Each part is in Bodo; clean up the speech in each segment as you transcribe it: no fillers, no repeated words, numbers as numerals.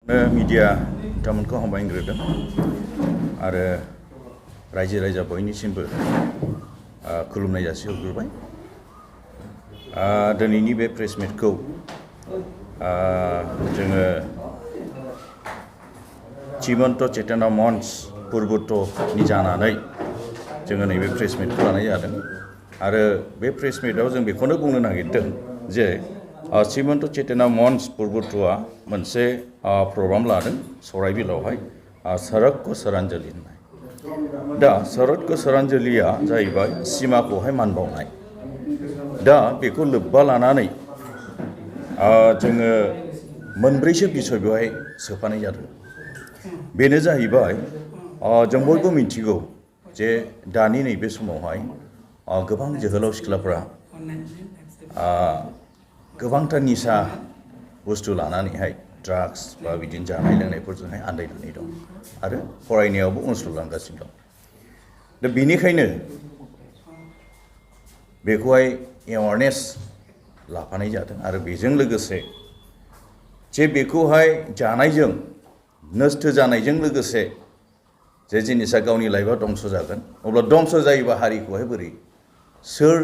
मीडिया बिथांमोनखौ हामबायग्रोदों आरो रायजो राजा बयनिसिमबो खुलुमनाय जासिहरग्रोबाय। दिनैनि बे प्रेस मिटखौ जोङो श्रीमन्त चेतना मंच पुर्बोत्तनि जानानै जोङो नैबे प्रेस मिटखौ लानाय जादों आरो बे प्रेस मिटआव जों बेखौनो बुंनो नागिरदों जे श्रीमन्त चेतना मंच पुर्बोत्तआ मोनसे प्रग्राम लादों सराइबिलावहाय सड़क को श्रद्धांजलि होननाय। दा सड़क को श्रद्धांजलिया जाहैबाय सिमाखौहाय मान बावनाय। दा बेखौ लोब्बा लानानै जोङो मोनब्रैसो बिसय बेवहाय सोफानाय जादों। बेनो जाहैबाय जों बयबो मिथिगौ जे दानि नैबे समावहाय गोबां जोहोलाव सिख्लाफ्रा गोबांथार निसा बुस्थु लानानैहाय ड्राग्स बा बिदिनो जानाय लोंनायफोरजोंहाय आन्दायनानै दं आरो फरायनायावबो उनस्लुलांगासिनो दं। दा बेनिखायनो बेखौहाय एवारनेस लाफानाय जादों आरो बेजों लोगोसे जे बेखौहाय जानायजों नस्थ जानायजों लोगोसे जे जिनिसा गावनि लाइफआ दंस जागोन अब्ला दंस जायोबा हारिखौहाय बोरै सोर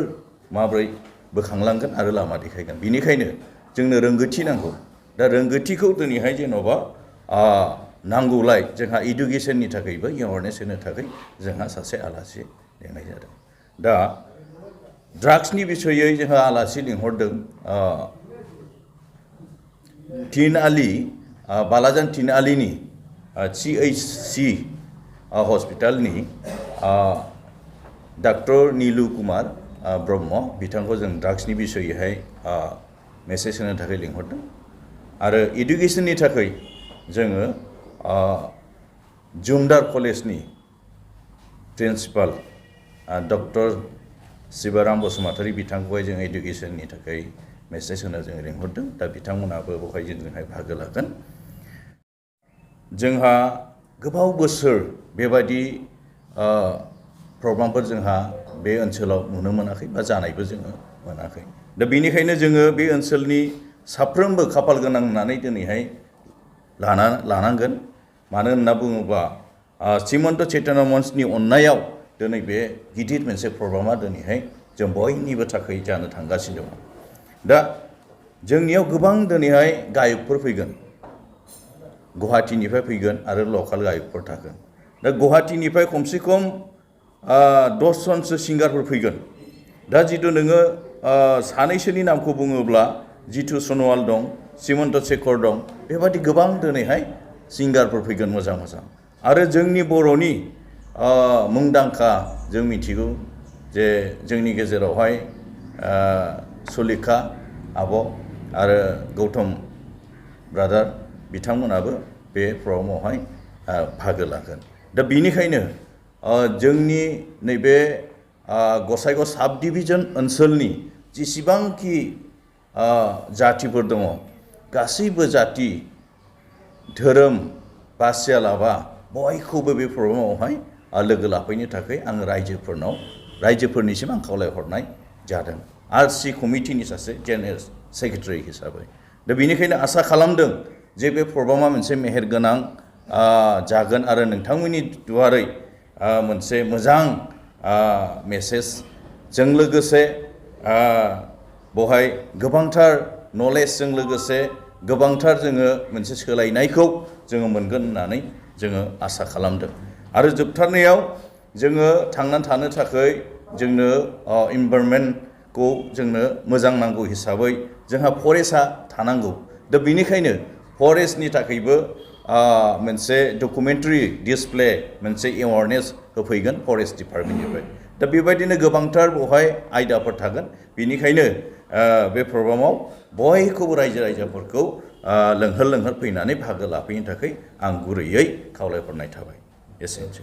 माब्रै बोखांलांगोन आरो लामा देखायगोन। बेनिखायनो जोंनो रोंगौथि नांगौ। दा रोंगौथिखौ दिनैहाय जेन'बा नांगौलाय जोंहा इडुकेसननि थाखायबो एवारनेस होनो थाखाय जोंहा सासे आलासि लेंनाय जादों। दा ड्राग्सनि बिसयै जोंहा आलासि लिंहरदों बालाजान तीन आलिनि CHC हस्पिटालनि डक्टर नीलु कुमार ब्रह्म बिथांखौ जों ड्राग्सनि बिसयैहाय मेसेज होनो थाखाय लिंहरदों आरो इडुकेसननि थाखाय जोङो जुमदार कलेजनि प्रिन्सिपाल डक्टर शिवराम बसुमतारी बिथांखौहाय जों इडुकेसननि थाखाय मेसेज होनो जों लिंहरदों। दा बिथांमोनाबो बेवहाय जोंजोंहाय बाहागो लागोन। जोंहा गोबाव बोसोर बेबायदि प्रग्रामफोर जोंहा बे ओनसोलाव नुनो मोनाखै बा जानायबो जोङो मोनाखै। दा बेनिखायनो जोङो बे ओनसोलनि साफ्रोमबो खाफाल गोनां होननानै दिनैहाय लानांगोन। मानो होनना बुङोबा श्रीमन्त चेतना मंचनि अननायाव दिनै बे गिदिर मोनसे प्रग्रामा दिनैहाय जों बयनिबो थाखाय जानो थांगासिनो दङ। दा जोंनियाव गोबां दिनैहाय गायकफोर फैगोन, गुवाहाटीनिफ्राय फैगोन आरो लकेल गायकफोर थागोन। दा गुवाहाटीनिफ्राय खमसे खम 10 जनसो सिंगारफोर फैगोन। दा जितु नोङो सानैसोनि नामखौ बुङोब्ला जितु सनवाल दं, श्रीमन्त शेखर दं, बेबादि गोबां दिनैहाय सिंगारफोर फैगोन मोजां मोजां। आरो जोंनि बर'नि मुंदांखा जों मिथिगौ जे जोंनि गेजेरावहाय सुलेखा आब' आरो गौतम ब्रादार बिथांमोनाबो बे प्रग्रामावहाय बाहागो लागोन। दा बेनिखायनो जोंनि नैबे गसाइगाव साब डिभिजन ओनसोलनि जेसेबांखि जातिफोर दङ गासैबो जाति धोरोम बासियालाबा बयखौबो बे प्रग्रामावहाय लोगो लाफैनो थाखाय आं रायजोफोरनिसिम आं खावलायहरनाय जादों RC कमिटिनि सासे जेनेरेल सेक्रेटारि हिसाबै। दा बेनिखायनो आसा खालामदों जे बे प्रग्रामा मोनसे मेहेरगोनां जागोन आरो नोंथांमोननि दुवारै मोनसे मोजां मेसेजजों लोगोसे बेवहाय गोबांथार नलेजजों लोगोसे गोबांथार जोङो मोनसे सोलायनायखौ जोङो मोनगोन होननानै जोङो आसा खालामदों। आरो जोबथारनायाव जोङो थांनानै थानो थाखाय जोंनो इनभाइरनमेन्टखौ जोंनो मोजां नांगौ हिसाबै जोंहा फरेस्टआ थानांगौ। दा बेनिखायनो फरेस्टनि थाखायबो मोनसे डकुमेन्टारि डिसप्ले मोनसे एवारनेस होफैगोन फरेस्ट डिपार्टमेन्टनिफ्राय। दा बेबायदिनो गोबांथार बेवहाय आयदाफोर थागोन। बेनिखायनो बे प्रग्रामाव बयखौबो रायजो राजाफोरखौ लोंहोर फैनानै बाहागो लाफैनो थाखाय आं गुरैयै खावलायहरनाय थाबाय। एसेनोसै।